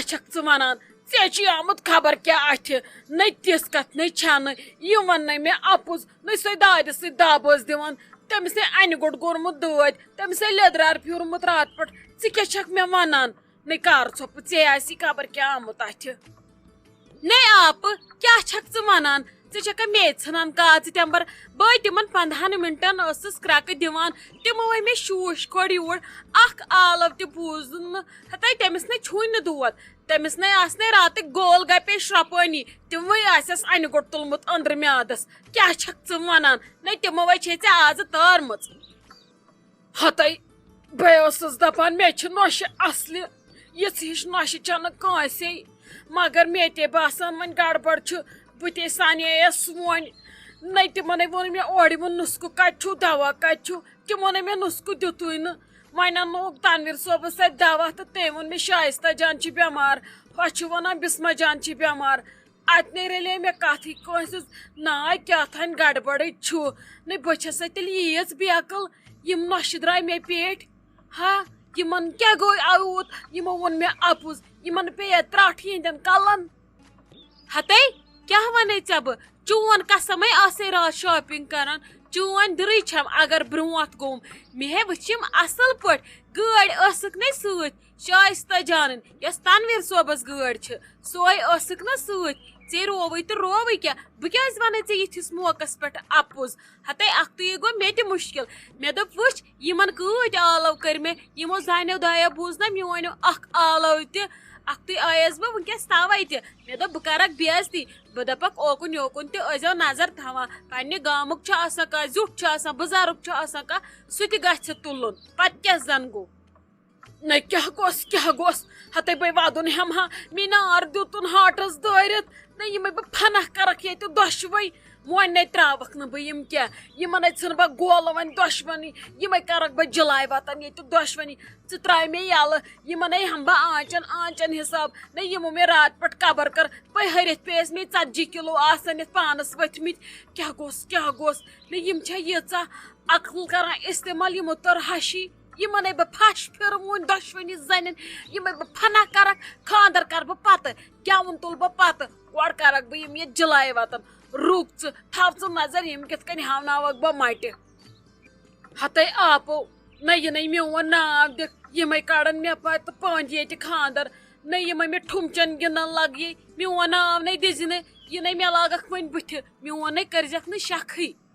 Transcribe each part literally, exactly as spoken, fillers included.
چھکھ ژٕ ونان؟ ژےٚ چھُے آمُت خبر کیٛاہ اَتھِ۔ نَے تِژھ کتھ نَے چھنہٕ۔ یہِ ووٚن نَے مےٚ اَپُز، نَے سۄے دادِ سۭتۍ دب ٲس دِوان۔ تٔمِس نے انہِ گوٚٹ گوٚرمُت دٲدۍ، تٔمِس نے لیٚدرار پھیوٗرمُت راتہٕ پٮ۪ٹھ۔ ژٕ کیٛاہ چھکھ مےٚ ونان؟ نَے کار ژھۄپہٕ، ژےٚ آسی خبر کیٛاہ آمُت اَتھِ۔ نَے آپہٕ، کیٛاہ چھکھ ژٕ ونان؟ ژٕ چھکھا مے ژھٕنان کاژِ تٮ۪مبر؟ بہٕ تِمن پندہن منٹن ٲسٕس کرٛکہٕ دِوان، تِمو ہے مےٚ شوٗش کھوٚڑ یوٗر، اکھ آلو تہِ بوٗزُن نہٕ۔ ہتے تٔمِس نے چھُے نہٕ دود، تٔمِس نے آسنے راتٕکۍ گول گپے شرٛپٲنی، تِموٕے آسٮ۪س انہِ گوٚٹ تُلمُت أنٛدرٕ میادس۔ کیٛاہ چھکھ ژٕ ونان؟ نَے تِمو ہے چھے ژےٚ آزٕ تٲرمٕژ۔ ہتے بہٕ ٲسٕس دپان، مےٚ چھِ نۄشہِ اصلہِ، یِژھ ہِش نۄشہِ چھنہٕ کٲنٛسے۔ مگر مےٚ تے باسان، وۄنۍ گڑبڑ چھُ، بہٕ تے سانییس وۄنۍ۔ نَے تِمنے ووٚن مےٚ اورٕ یِمن نُسخہٕ کتہِ چھُو، دوا کتہِ چھُو؟ تِمو نے مےٚ نُسخہٕ دیُتُے نہٕ۔ وۄنۍ اننووُکھ تنویر صٲبس سۭتۍ دوا تہٕ تٔمۍ ووٚن مےٚ، شایستہ جان چھِ بٮ۪مار، ہۄ چھِ ونان بسمہ جان چھِ بٮ۪مار۔ اتہِ نے رلے مےٚ کتھٕے کٲنٛسہِ ہٕنٛز، نا کیٛاہ تھانۍ گڑبڑٕے چھُ۔ نَے بہٕ چھسے تیٚلہِ ییٖژ بے عقل، یِم نۄشہِ درٛاے مےٚ پیٹھۍ۔ ہا، یِمن کیٛاہ گوٚو آوٗت؟ یِمو ووٚن مےٚ اَپُز، یِمن پیٚیہِ ترٛٹھ یِہنٛدٮ۪ن کلن۔ ہتے، کیٛاہ ونے ژےٚ بہٕ؟ چون قسمے آسے راتھ shopping کران، چون دِرٕے چھم اگر برونٛٹھ گوٚم۔ مےٚ ہے وٕچھِم اصل پٲٹھۍ، گٲڑۍ ٲسٕکھ نے سۭتۍ، شایستہ جانٕنۍ، یۄس تنویر صٲبس گٲڑۍ چھِ، سۄے ٲسٕکھ نہ سۭتۍ۔ ژےٚ رووٕے تہٕ رووٕے کیٛاہ؟ بہٕ کیٛازِ ونے ژےٚ یِتھِس موقعس پٮ۪ٹھ اَپُز؟ ہتے اکھتُے گوٚو مےٚ تہِ مُشکِل۔ مےٚ دوٚپ، وٕچھ، یِمن کۭتۍ آلو کٔرۍ مےٚ، یِمو زانیو دایو بوٗز نہ میون اکھ آلو تہِ۔ اکھتُے آیس بہٕ وٕنکیٚس توے تہِ۔ مےٚ دوٚپ، بہٕ کرکھ بے عزتی۔ بہٕ دپکھ، اوکُن یوکُن تہِ ٲسۍزیو نظر تھاوان۔ پننہِ گامُک چھُ آسان کانٛہہ، زیُٹھ چھُ آسان، بُزرگ چھُ آسان کانٛہہ، سُہ تہِ گژھِ تُلُن۔ پتہٕ کیٛاہ زن گوٚو؟ نہ کیٛاہ گوٚس، کیٛاہ گوٚس؟ ہتے بے ودُن ہٮ۪مہٕ ہا، مےٚ نار دیُتُن ہاٹس دٲرِتھ۔ نہ یِمے بہٕ فنہ کرکھ ییٚتہِ دۄشوے۔ وۄنۍ نے تراوکھ نہٕ بہٕ یِم کینٛہہ۔ یِمن نے ژھٕنہٕ بہٕ گولہٕ وۄنۍ دۄشوٕنی۔ یِمے کرکھ بہٕ جلاے وطن ییٚتہِ دۄشوٕنی۔ ژٕ تراے مےٚ یَلہٕ۔ یِمن نے ہٮ۪مہٕ بہٕ آنچن آنچن حساب۔ نہ یِمو مےٚ راتہٕ پٮ۪ٹھ قبر کٔر۔ پے ہرِتھ پیٚیَس مےٚ ژتجی کِلوٗ آسن یتھ پانس ؤتھۍ مٕتۍ۔ کیٛاہ گوٚس، کیٛاہ گوٚس؟ نہ یِم چھا ییٖژاہ عقل کران استعمال، یِمو تٔر ہشی۔ یِمن ہے بہٕ پھش پھِرٕ وُنۍ دۄشوٕنی زنٮ۪ن، یِمے بہٕ فنا کرکھ، خاندر کرٕ بہٕ پتہٕ، گٮ۪وُن تُلہٕ بہٕ پتہٕ، گۄڈٕ کرکھ بہٕ یِم ییٚتہِ جلایہِ وطن۔ رُک ژٕ، تھاو ژٕ نظر، یِم کِتھ کٔنۍ ہاوناوکھ بہٕ مٹہِ۔ ہتے آپو، نہ یہِ نے میون ناو دِکھ، یِمے کڑن مےٚ پتہٕ پٲنٛتہِ ییٚتہِ خاندر، نہ یِمے مےٚ ٹھُمچن گِنٛدن لگہِ، میون ناو نے دِزِ نہٕ، یہِ نے مےٚ لاگکھ وۄنۍ بُتھِ، میون نے کٔرزٮ۪کھ نہٕ شکھٕے۔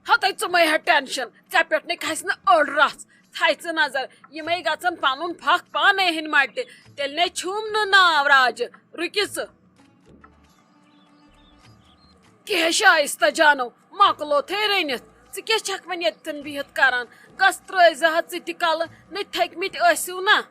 ہتے ژٕ مے ہےٚ ٹینشن، ژےٚ پٮ۪ٹھ نے کھسہِ نہٕ أڑ رژھ۔ تھاے ژٕ نظر، یِمے گژھن پنُن پھکھ پانے ہٕنٛدۍ مٹہِ، تیٚلہِ نے چھُم نہٕ ناو راجہِ۔ رُکہِ ژٕ۔ کیٛاہ شایستہ جانو، مۄکلو تھے رٔنِتھ؟ ژٕ کیٛاہ چھکھ وۄنۍ ییٚتٮ۪ن بِہِتھ کران؟ گژھ ترٲے زِ ہا ژٕ تہِ کلہٕ، نٔے تھٔکۍ مٕتۍ ٲسِو نا۔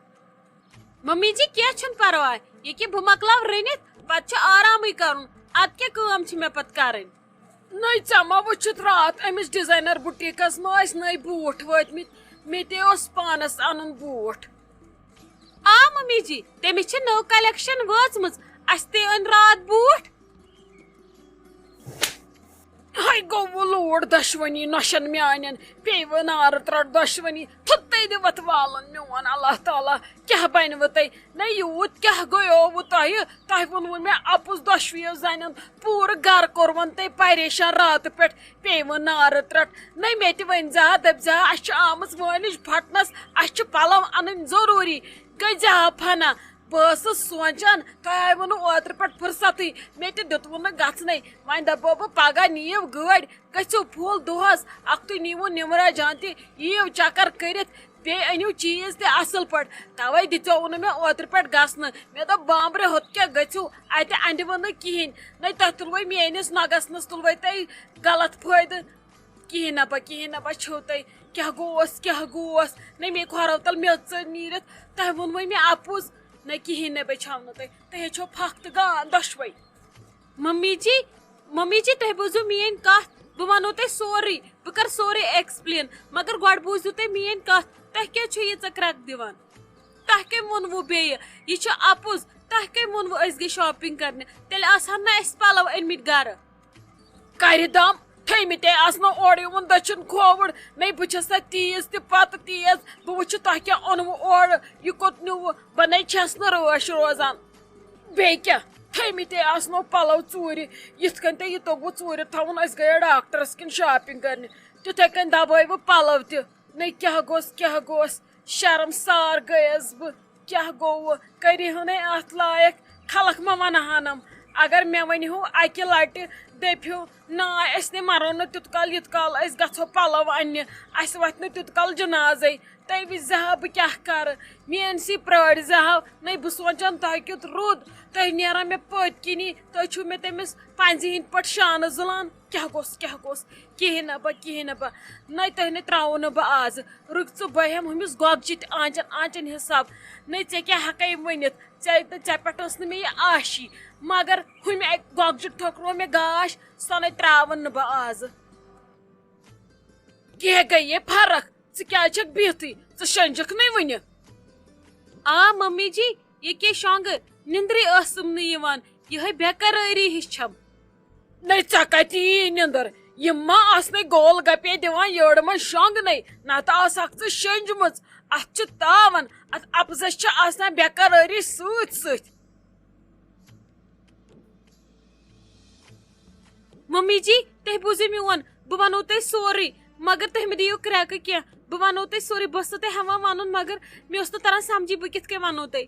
ممی جی، کینٛہہ چھُنہٕ پرواے، ییٚکیٛاہ بہٕ مۄکلاو رٔنِتھ، پتہٕ چھُ آرامٕے کرُن۔ ادٕ کیٛاہ کٲم چھِ مےٚ پتہٕ کرٕنۍ؟ نٔے ژےٚ ما وٕچھُتھ راتھ أمِس ڈیزاینر بُٹیٖکس ما ٲسۍ نٔے بوٗٹھ وٲتۍ مٕتۍ؟ مےٚ تہِ اوس پانس انُن بوٗٹھ۔ آ ممی جی، تٔمِس چھِ نٔو کلیکشن وٲژمٕژ، اسہِ تہِ أنۍ راتھ بوٗٹھ۔ ہاے گوٚو وۄنۍ لوٗر دۄشوٕنی نۄشن میانٮ۪ن، پیٚیہِ وۄنۍ نارٕ ترٛٹھ دۄشوٕنی۔ تھُتُے دِ وۄتھ والُن میون اللہ تعالیٰ، کیٛاہ بنہِ وۄنۍ تۄہہِ؟ نہ یوٗت کیٛاہ گوٚیووُ تۄہہِ؟ تۄہہِ ووٚنوُ مےٚ اَپُز دۄشوٕیو زنٮ۪ن، پوٗرٕ گرٕ کوٚر وۄنۍ تۄہہِ پریشان راتہٕ پٮ۪ٹھ، پیٚیہِ وۄنۍ نارٕ ترٛٹھ۔ نہ مےٚ تہِ ؤنۍ زِ ہا، دٔپۍ زِ ہا، اَسہِ چھِ آمٕژ وٲنِج پھٹنس، اَسہِ چھِ پلو اَنٕنۍ ضروٗری۔ گٔے زِ ہا فنا، بہٕ ٲسٕس سونٛچان، تۄہہِ آیوٕ نہٕ اوترٕ پٮ۪ٹھ فرصتٕے، مےٚ تہِ دیُتوٕ نہٕ گژھنَے۔ وۄنۍ دَپو بہٕ، پگاہ نِیِو گٲڑۍ، گٔژھِو پھُل دۄہَس، اَکھتُے نِیٖوٕ نِمرا جان تہِ، یِیِو چکر کٔرِتھ، بیٚیہِ أنِو چیٖز تہِ اَصٕل پٲٹھۍ۔ تَوَے دِژیووُ نہٕ مےٚ اوترٕ پٮ۪ٹھ گژھنہٕ۔ مےٚ دوٚپ، بامبرِ ہوٚت کیٛاہ گٔژھِو، اَتہِ اَنٛدِوٕ نہٕ کِہیٖنۍ۔ نَے تۄہہِ تُلوَے میٛٲنِس نۄگَسنَس تُلوَے تۄہہِ غلط فٲیدٕ۔ کِہیٖنۍ نہ با، کِہیٖنۍ نہ با، چھِو تۄہہِ کیٛاہ گوس، کیٛاہ گوس؟ نہ مے کھۄرو تل میٚژ ژٔج نیٖرِتھ، تۄہہِ ووٚنوَے مےٚ اَپُز۔ نہ کِہیٖنۍ نہ با چھَو نہٕ تۄہہِ، تۄہہِ ہے چھو پھَکھ تہٕ گان دۄشوَے۔ ممی جی، ممی جی، تُہۍ بوٗزِو میٛٲنۍ کَتھ، بہٕ وَنو تۄہہِ سورُے، بہٕ کَرٕ سورُے explain، مگر گۄڈٕ بوٗزِو تُہۍ میٛٲنۍ کَتھ، تۄہہِ کیٛازِ چھو ییٖژاہ کرٛٮ۪کھ دِوان؟ تۄہہِ کٔمۍ ووٚنوُ بیٚیہِ؟ یہِ چھُ اَپُز، تۄہہِ کٔمۍ ووٚنوُ أسۍ گٔے shopping کرنہِ؟ تیٚلہِ آسہٕ ہن نہٕ اَسہِ پَلو أنۍ مٕتۍ گَرٕ۔ کرِ دم، تھٲیمٕتۍ آسنو اورٕ یِمن دٔچھُن کھووُر۔ نَے بہٕ چھَس سا تیٖژ تہِ پتہٕ تیٖژ، بہٕ وٕچھٕ تۄہہِ کیٛاہ اوٚنوٕ اورٕ، یہِ کوٚت نیوٗوٕ؟ بہٕ نَے چھَس نہٕ رٲچھ روزان۔ بیٚیہِ کیٛاہ؟ تھٲیمٕتۍ آسنو پَلو ژوٗرِ۔ یِتھ کٔنۍ تۄہہِ یہِ توٚگوٕ ژوٗرِ تھاوُن، أسۍ گٔیو ڈاکٹرس کِنۍ شاپِنگ کرنہِ، تِتھَے کٔنۍ دبٲوٕ پَلو تہِ۔ نَے کیٛاہ گوٚژھ، کیٛاہ گوٚژھ؟ شرم سار گٔیَس بہٕ۔ کیٛاہ گوٚو؟ کٔرِہو نے اَتھ لایق۔ خلق ما وَنہٕ ہنم؟ اگر مےٚ ؤنِہو اَکہِ لَٹہِ، دٔپِہو، "نا، أسۍ نے مَرو نہٕ تیُت کال، یُت کال أسۍ گژھو پَلو اَننہِ، اَسہِ وَتھِ نہٕ تیُت کال جنازَے"، تَمہِ وِزِ زِ ہا بہٕ کیٛاہ کَرٕ؟ میٛٲنۍ سی پرٛٲرۍ زِ ہا۔ نَے بہٕ سونٛچان تۄہہِ کیُتھ رُت، تُہۍ نیران مےٚ پٔتۍ کِنی، تُہۍ چھِو مےٚ تٔمِس پنٛزِ ہِنٛدۍ پٲٹھۍ شانہٕ زُلان۔ کیٛاہ گوٚژھ، کیٛاہ گوٚژھ؟ کِہیٖنۍ نہ بہٕ، کِہیٖنۍ نہ بہٕ۔ نَے تۄہہِ نے ترٛاوو نہٕ بہٕ آز۔ رُکہِ ژٕ، بہٕ ہٮ۪مہٕ ہُمِس گۄگجہِ تہِ آنٛچَن آنٛچَن حِساب۔ نَے ژےٚ کیٛاہ ہٮ۪کَے ؤنِتھ؟ ژےٚ تہٕ ژےٚ پٮ۪ٹھ ٲس نہٕ مےٚ یہِ آشی، مگر ہُمہِ اَکہِ گۄگجہِ ٹھۄکرو مےٚ گاش، سۄ نَے ترٛاوَن نہٕ بہٕ آزٕ۔ کینٛہہ گٔیے فرق۔ ژٕ کیٛازِ چھَکھ بِہتھٕے؟ ژٕ شۄنٛجَکھ نَے وٕنہِ؟ آ ممی جی، یہِ کیٛاہ شۄنٛگہٕ؟ نِندرٕے ٲسٕم نہٕ یِوان، یِہوٚے بے قرٲری ہِش چھَم۔ نَے ژےٚ کَتہِ یی نِندٕر؟ یِم ما آسنَے گول گپے دِوان یٔڑ منٛز شۄنٛگنَے؟ نَتہٕ آسہٕ ہَکھ ژٕ شٔنجمٕژ۔ اَتھ چھِ تاوَن، اَتھ اَپزَس چھِ آسان بے قرٲری سۭتۍ سۭتۍ۔ ممی جی، تُہۍ بوٗزِو میون، بہٕ وَنو تۄہہِ سورُے، مگر تُہۍ مہٕ دِیِو کرٛٮ۪کہٕ کینٛہہ۔ بہٕ وَنو تۄہہِ سورُے، بہٕ ٲسٕس تۄہہِ ہٮ۪وان وَنُن، مگر مےٚ اوس نہٕ تَران سَمجھی بہٕ کِتھ کٔنۍ وَنو تۄہہِ۔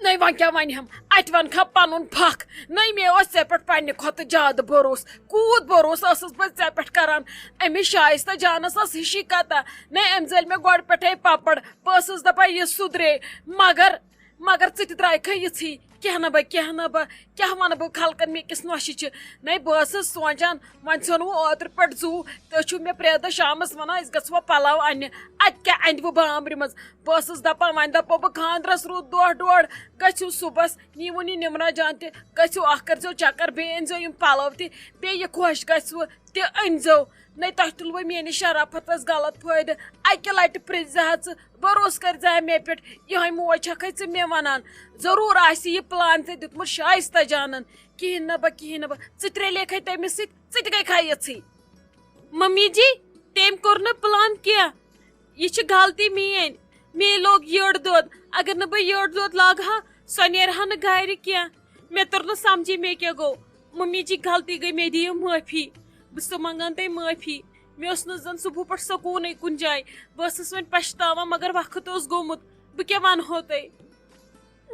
نَے وۄنۍ کیٛاہ وَنہِ ہم؟ اَتہِ وَنہٕ کھا پَنُن پھَکھ؟ نَے مےٚ اوس ژےٚ پٮ۪ٹھ پنٛنہِ کھۄتہٕ زیادٕ بروسہٕ۔ کوٗت بروسہٕ ٲسٕس بہٕ ژےٚ پٮ۪ٹھ کَران؟ أمِس شایستہ جانَس ٲس ہِشی کَتھا۔ نَے أمۍ زٲلۍ مےٚ گۄڈٕ پٮ۪ٹھَے پَپَڑ۔ بہٕ ٲسٕس دَپان یہِ سُدرے، مگر مگر ژٕ تہِ درٛایکھے یِژھٕے۔ کینٛہہ نہ بہٕ، کینٛہہ نہ بہٕ، کیٛاہ وَنہٕ بہٕ خلقن مےٚ کِس نۄشہِ چھِ؟ نَے بہٕ ٲسٕس سونٛچان، وۄنۍ ژھیوٚن وۄنۍ اوترٕ پٮ۪ٹھ زُو، تُہۍ چھِو مےٚ پرٛٮ۪تھ دۄہ شامَس وَنان أسۍ گژھو پَلو اَننہِ، اَتہِ کیٛاہ اَنہِ بہٕ بامبرِ منٛز؟ بہٕ ٲسٕس دَپان وۄنۍ دَپو بہٕ خانٛدرَس روٗد دۄہ ڈۄڈ، گٔژھِو صُبحَس، نِیٖوُن یہِ نِمرا جان تہِ، گٔژھِو اَکھ کٔرۍزیو چَکَر، بیٚیہِ أنۍزیو یِم پَلو تہِ، بیٚیہِ یہِ خۄش گژھِوٕ تہِ أنۍزیو۔ نَے تۄہہِ تُلوٕ میٛٲنِس شرافتَس غلط فٲیدٕ، اَکہِ لَٹہِ پرٛژھزِ ہا ژٕ، بروسہٕ کٔرۍ زِ مےٚ پٮ۪ٹھ، یِہوٚے موج چھَکھَے ژٕ مےٚ وَنان۔ ضروٗر آسہِ یہِ پلان ژےٚ دیُتمُت شایستہ جانَن۔ کِہیٖنۍ نہ بہٕ، کِہیٖنۍ نہ بہٕ، ژٕ تہِ رلیکھَے تٔمِس سۭتۍ، ژٕ تہِ گٔیکھا یِژھٕے۔ ممی جی، تٔمۍ کوٚر نہٕ پلان کینٛہہ۔ یہِ چھِ غلطی میٛٲنۍ۔ مے لوگ یٔڑ دۄد۔ اگر نہٕ بہٕ یٔڑ دۄد لاگہٕ ہا، سۄ نیرِ ہا نہٕ گرِ کینٛہہ۔ مےٚ توٚر نہٕ سمجھی مےٚ کیٛاہ گوٚو۔ ممی جی، غلطی گٔے، مےٚ دِیِو معٲفی۔ بہٕ چھَسو منٛگان تۄہہِ معٲفی۔ مےٚ اوس نہٕ زَن صُبحہٕ پٮ۪ٹھ سکوٗنٕے کُنہِ جایہِ۔ بہٕ ٲسٕس وۄنۍ پَشتاوان، مگر وقت اوس گوٚمُت۔ بہٕ کیٛاہ وَنہو تۄہہِ؟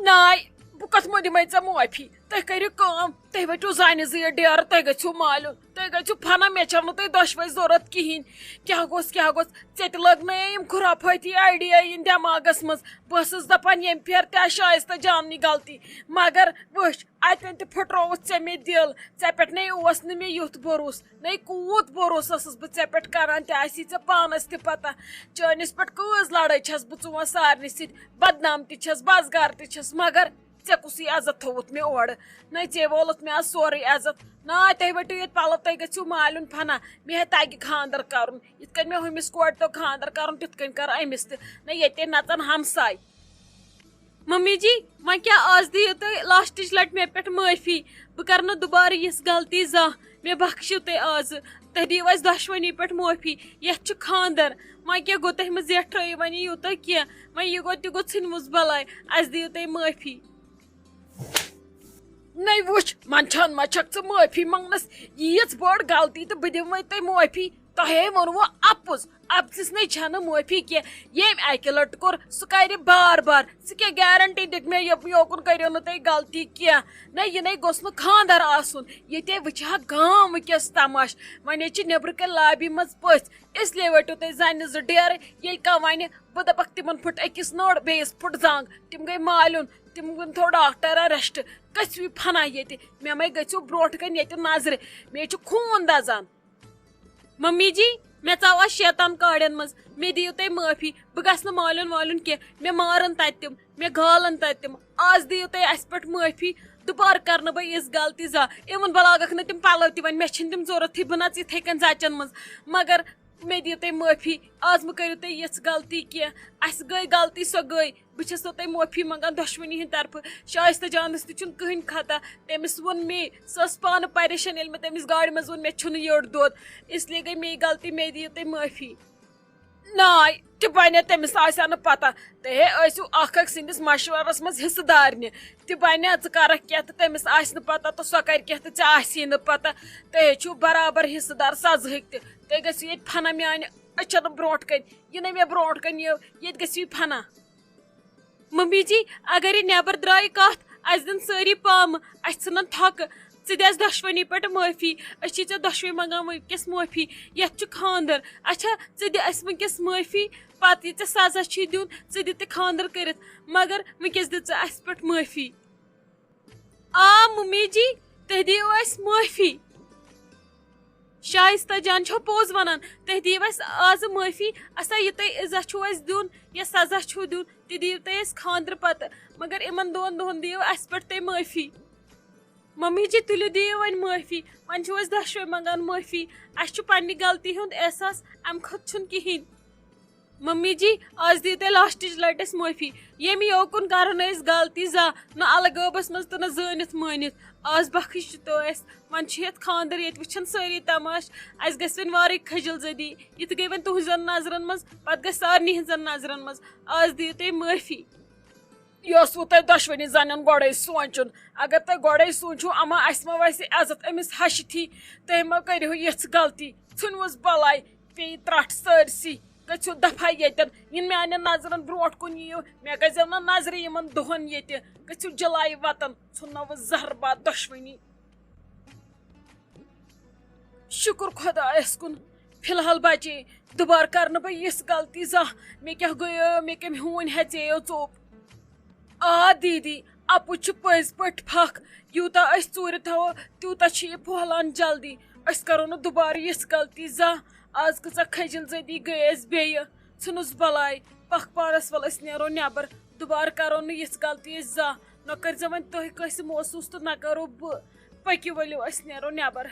ناے، بہٕ کَتھ منٛز دِمَے ژےٚ معٲفی؟ تُہۍ کٔرِو کٲم، تُہۍ ؤٹِو زَنہِ زٕ یہِ ڈیرٕ، تُہۍ گٔژھِو مالیُن، تُہۍ گٔژھِو فنا، مےٚ چھَو نہٕ تُہۍ دۄشوَے ضوٚرَتھ کِہیٖنۍ۔ کیٛاہ گوٚژھ، کیٛاہ گوٚژھ؟ ژےٚ تہِ لٔگ نہ یِم خُرافٲتی آیڈیا یِن دٮ۪ماغَس منٛز۔ بہٕ ٲسٕس دَپان، ییٚمہِ پھِرِ تہِ آسہِ شایستہ جاننٕے غلطی، مگر وٕچھ، اَتٮ۪ن تہِ پھٕٹرووُتھ ژےٚ مےٚ دِل۔ ژےٚ پٮ۪ٹھ نے اوس نہٕ مےٚ یُتھ بروسہٕ، نے کوٗت بروسہٕ ٲسٕس بہٕ ژےٚ پٮ۪ٹھ کران، تہِ آسی ژےٚ پانس تہِ پتہ۔ چٲنِس پٮ۪ٹھ کۭژ لڑٲے چھَس بہٕ ژٕ وَن سارنٕے سۭتۍ، بدنام تہِ چھَس، بزگار تہِ چھَس، مگر ژےٚ کُسٕے عزت تھوٚوُتھ مےٚ اورٕ؟ نَے ژےٚ وولُتھ مےٚ آز سورُے عزت۔ ناے تُہۍ ؤٹِو ییٚتہِ پلو، تُہۍ گٔژھِو مالیُن فنا۔ مےٚ ہے تگہِ خاندر کرُن، یِتھ کٔنۍ مےٚ ہُمِس کورِ توٚگ خاندر کرُن، تِتھ کٔنۍ کر أمِس تہِ۔ نَے ییٚتہِ نژن ہمساے۔ ممی جی، وۄنۍ کیٛاہ آز دِیِو تُہۍ لاسٹٕچ لٹہِ مےٚ پٮ۪ٹھ معٲفی؟ بہٕ کرٕ نہٕ دُبارٕ یِژھ غلطی زانٛہہ۔ مےٚ بخشِو تُہۍ آزٕ۔ تُہۍ دِیِو اَسہِ دۄشوٕنی پٮ۪ٹھ معٲفی۔ یَتھ چھُ خانٛدر۔ وۄنۍ کیٛاہ گوٚو، تُہۍ مہٕ زیٹھرٲیِو وۄنۍ یہِ یوٗتاہ کینٛہہ۔ وۄنۍ یہِ گوٚو تہِ گوٚو، ژھٕنۍمٕژ بلاے۔ اَسہِ دِیِو تُہۍ معٲفی۔ نَے وٕچھ، منٛدچھان ما چھَکھ ژٕ معٲفی منٛگنَس؟ ییٖژ بٔڑ غلطی تہٕ بہٕ دِمہٕ وۄنۍ تۄہہِ معٲفی؟ تۄہے ووٚنوُ اَپُز، اَپزِس نے چھَنہٕ معٲفی کینٛہہ۔ ییٚمۍ اَکہِ لَٹہِ کوٚر، سُہ کَرِ بار بار۔ ژٕ کیٛاہ گارنٹی دِکھ مےٚ، یہِ یوکُن کٔرِو نہٕ تُہۍ غلطی کینٛہہ؟ نہ، یہِ نے گوٚژھ نہٕ خانٛدر آسُن۔ ییٚتے وٕچھِ ہا گام وٕنکیٚس تماش۔ وۄنۍ حظ چھِ نیٚبرٕ کَنۍ لابی منٛز پٔژھۍ، اس لیے ؤٹِو تُہۍ زَنہِ زٕ ڈیرٕ۔ ییٚلہِ کانٛہہ وَنہِ، بہٕ دَپَکھ تِمَن پھٕٹ أکِس نٔر، بیٚیِس پھٕٹ زنٛگ۔ تِم گٔے مالیُن، تِم ووٚن تھوڑا ڈاکٹر ریسٹ۔ گٔژھِو فنا ییٚتہِ، مےٚ مَے گٔژھِو برونٛٹھ کَنۍ ییٚتہِ نظرِ، مےٚ چھُ خوٗن دَزان۔ ممی جی، مےٚ ژاو آز شیطان کاڑٮ۪ن منٛز، مےٚ دِیِو تُہۍ معٲفی، بہٕ گژھٕ نہٕ مالیُن والیُن کینٛہہ، مےٚ مارَن تَتہِ تِم، مےٚ گالَن تَتہِ تِم۔ آز دِیِو تُہۍ اَسہِ پٮ۪ٹھ معٲفی، دُبارٕ کَرٕ نہٕ بہٕ یِژھ غلطی زانٛہہ۔ اِوٕن بہٕ لاگَکھ نہٕ تِم پَلو تہِ وۄنۍ، مےٚ چھِنہٕ تِم ضوٚرَتھٕے، بہٕ نَژٕ یِتھَے کٔنۍ زَچَن منٛز۔ مگر مےٚ دِیِو تُہۍ معٲفی، آز مہٕ کٔرِو تُہۍ یِژھ غلطی کینٛہہ، اَسہِ گٔے غلطی، سۄ گٔے۔ بہٕ چھَسو تۄہہِ معٲفی منٛگان دۄشوٕنی ہِنٛدِ طرفہٕ۔ شایستہ جانَس تہِ چھُنہٕ کٕہٕنۍ خطا۔ تٔمِس ووٚن مے، سۄ ٲس پانہٕ پریشان، ییٚلہِ مےٚ تٔمِس گاڑِ منٛز ووٚن مےٚ چھُنہٕ یٔڈ دۄد، اس لیے گٔے مے غلطی، مے دِیِو تُہۍ معٲفی۔ ناے، تہِ بنہِ تٔمِس آسہِ ہا نہٕ پتہ۔ تُہۍ ہے ٲسِو اکھ أکۍ سٕنٛدِس مشورس منٛز حصہٕ دارنہِ۔ تہِ بنہِ ژٕ کرکھ کینٛہہ تہٕ تٔمِس آسہِ نہٕ پتہ تہٕ سۄ کرِ کینٛہہ تہٕ ژےٚ آسی نہٕ پتہ۔ تُہۍ ہے چھِو برابر حصہٕ دار سزہٕکۍ تہِ۔ تُہۍ گٔژھِو ییٚتہِ فنا میانہِ أچھن برونٛٹھ کنہِ۔ یہِ نہٕ مےٚ برونٛٹھ کنہِ یِیو، ییٚتہِ گٔژھِو یہِ فنا۔ ممی جی، اگر یہِ نٮ۪بر درٛایہِ کتھ، اسہِ دِن سٲری پامہٕ، اسہِ ژھٕنن تھۄکہٕ۔ ژٕ دِ اسہِ دۄشوٕنی پٮ۪ٹھ معٲفی۔ أسۍ چھِ ژےٚ دۄشوٕے منٛگان وٕنکیٚس معٲفی۔ یتھ چھُ خانٛدر۔ اچھا، ژٕ دِ اسہِ وٕنکیٚس معٲفی۔ پتہٕ یہِ ژےٚ سزا چھُے دیُن، ژٕ دِ تہِ خانٛدر کٔرِتھ۔ مگر وٕنکیٚس دِ ژٕ اسہِ پٮ۪ٹھ معٲفی۔ آ ممی جی، تُہۍ دِیِو اسہِ معٲفی۔ شایستہ جان چھو پوٚز ونان، تُہۍ دِیِو اسہِ آزٕ معٲفی۔ اسا، یہِ تۄہہِ عزت چھُو اسہِ دیُن یا سزا چھُو دیُن، تہِ دِیِو تُہۍ اسہِ خانٛدرٕ پتہٕ۔ مگر یِمن دۄن دۄہن دِیِو اسہِ پٮ۪ٹھ تُہۍ معٲفی۔ ممی جی، تُلِو، دِیِو وۄنۍ معٲفی۔ وۄنۍ چھِو أسۍ دۄشوے منٛگان معٲفی۔ اسہِ چھُ پننہِ غلطی ہُنٛد احساس، امہِ کھۄتہٕ چھُنہٕ کِہیٖنۍ۔ ممی جی، آز دِیِو تُہۍ لاسٹٕچ لٹہِ اسہِ معٲفی۔ ییٚمہِ یوکُن کرو نہٕ أسۍ غلطی زانٛہہ، نہ الگٲبس منٛز تہٕ نہ زٲنِتھ مٲنِتھ۔ آز بخش تو اسہِ۔ وۄنۍ چھُ یتھ خانٛدر، ییٚتہِ وٕچھن سٲری تماش۔ اسہِ گژھِ وۄنۍ وارٕے خجل زدی۔ یہِ تہِ گٔے وۄنۍ تُہنٛزن نظرن منٛز، پتہٕ گژھِ سارنٕے ہٕنٛزن نظرن منٛز۔ آز دِیِو تُہۍ معٲفی۔ یہِ اوسوٕ تۄہہِ دۄشوٕنی زنٮ۪ن گۄڈے سونٛچُن۔ اگر تۄہہِ گۄڈے سوٗنٛچِو، اما اسہِ ما وسہِ عزت أمِس ہشہِ تھی، تُہۍ ما کٔرِو یِژھ غلطی۔ ژھٕنوُس بلاے، پیٚیہِ ترٛٹھ سٲرسٕے۔ گٔژھِو دفعہ ییٚتٮ۪ن۔ یِن میانٮ۪ن نظرن برونٛٹھ کُن یِیِو، مےٚ گٔژھزیو نہٕ نظرِ یِمن دۄہن ییٚتہِ۔ گٔژھِو جلایہِ وطن، ژھٕننٲوٕس زہر باد دۄشوٕنی۔ شُکُر خۄدایَس کُن، فی الحال بچے۔ دُبارٕ کرٕ نہٕ بہٕ یِژھ غلطی زانٛہہ۔ مےٚ کیٛاہ گٔیو، مےٚ کٔمۍ ہوٗنۍ ہٮ۪ژیو ژوٚپ؟ آ دیٖدی، اَپُز چھُ پٔزۍ پٲٹھۍ پھکھ۔ یوٗتاہ أسۍ ژوٗرِ تھاوو، تیوٗتاہ چھُ یہِ پھۄہلان جلدی۔ أسۍ کرو نہٕ دُبارٕ یِژھ غلطی زانٛہہ۔ آز کۭژاہ خجل زدی گٔے اَسہِ بیٚیہِ۔ ژھٕنُس بلاے، پکھ پانس، ول أسۍ نیرو نٮ۪بر۔ دُبارٕ کرو نہٕ یِژھ غلطی أسۍ زانٛہہ۔ نہ کٔرۍزیو وۄنۍ تُہۍ کٲنٛسہِ محسوٗس تہٕ نہ کرو بہٕ۔ پٔکِو، ؤلِو أسۍ نیرو نٮ۪بر۔